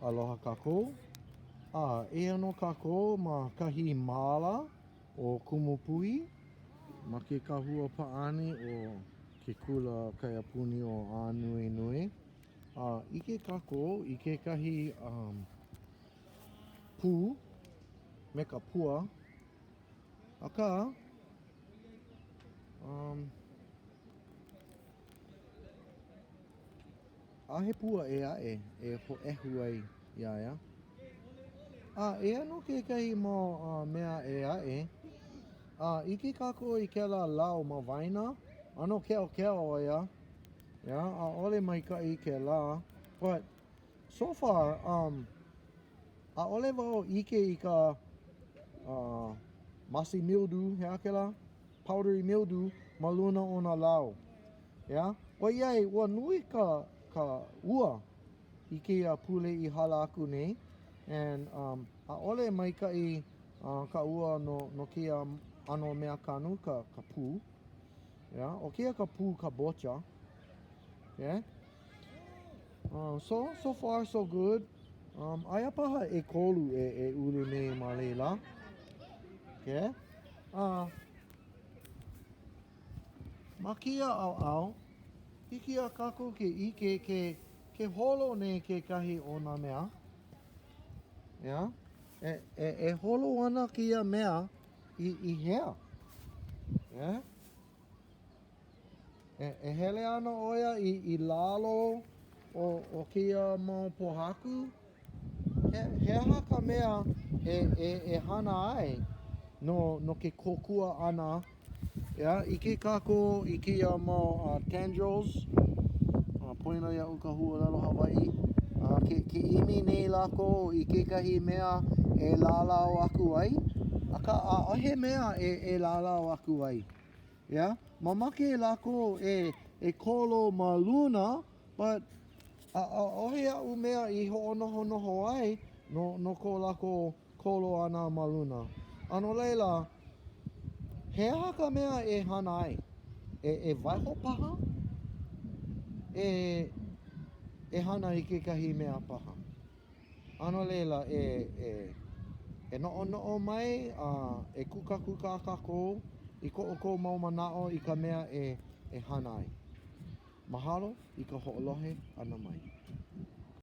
Aloha kākou. A eia nō kākou ma kahi māla o Kumu Puhi ma ke kahua pāʻani o ke kula kaiapuni o Ānuenue. A ʻike kākou i kekahi um, pū me ka pua. Akā, um, ʻAʻohe pua ʻē aʻe e hōʻehu ai iā ia. A eia nō kekahi mau mea ʻē aʻe. A ʻike kākou i kēlā lau ma waena, ʻano keʻokeʻo ʻo ia. Yeah, ʻaʻole maikaʻi kēlā. But so far, um, ʻaʻole wau ʻike i ka uh, mossy mildew, he aha kēlā? Powdery mildew ma luna o nā lau. Yeah? ʻOiai, ua nui ka, ka ua i kēia pule i hala aku nei, and um, ʻaʻole maikaʻi uh, ka ua no, no kēia ʻano mea kanu, ka, ka pū. Yeah? ʻO kēia ka pū kabocha. Yeah? Uh, so, so far so good. Um, aia paha ʻekolu e, e ulu nei ma laila. Okay? Uh, Ma kēia ʻaoʻao, hiki iā kākou ke ʻike ke, ke holo nei kekahi o nā mea. Yeah? E, e, e holo ana kēia mea i, i hea? Yeah? E, e hele ana ʻo ia i, i lalo o, o kēia mau pōhaku? He, he aha ka mea e, e, e hana ai no, no ke kōkua ʻana? Yeah, ʻike kākou i kēia mau uh, tendrils, uh, poina iaʻu ka huaʻōlelo Hawaiʻi, uh, ke, ke ʻimi nei lākou i kekahi mea e lālau aku ai, akā ʻaʻohe mea e, e lālau aku ai. Yeah? Mamake lākou e, e kolo ma luna, but ʻaʻohe aʻu mea i hoʻonohonoho ai no, no ko lākou kolo ʻana ma luna. A no laila, he aha ka mea e hana ai? E, e waiho paha? E, e hana i kekahi mea paha? A no laila, e, e, e noʻonoʻo mai a e kūkākūkā kākou i ko ʻoukou mau manaʻo i ka mea e, e hana ai. Mahalo i ka hoʻolohe ʻana mai.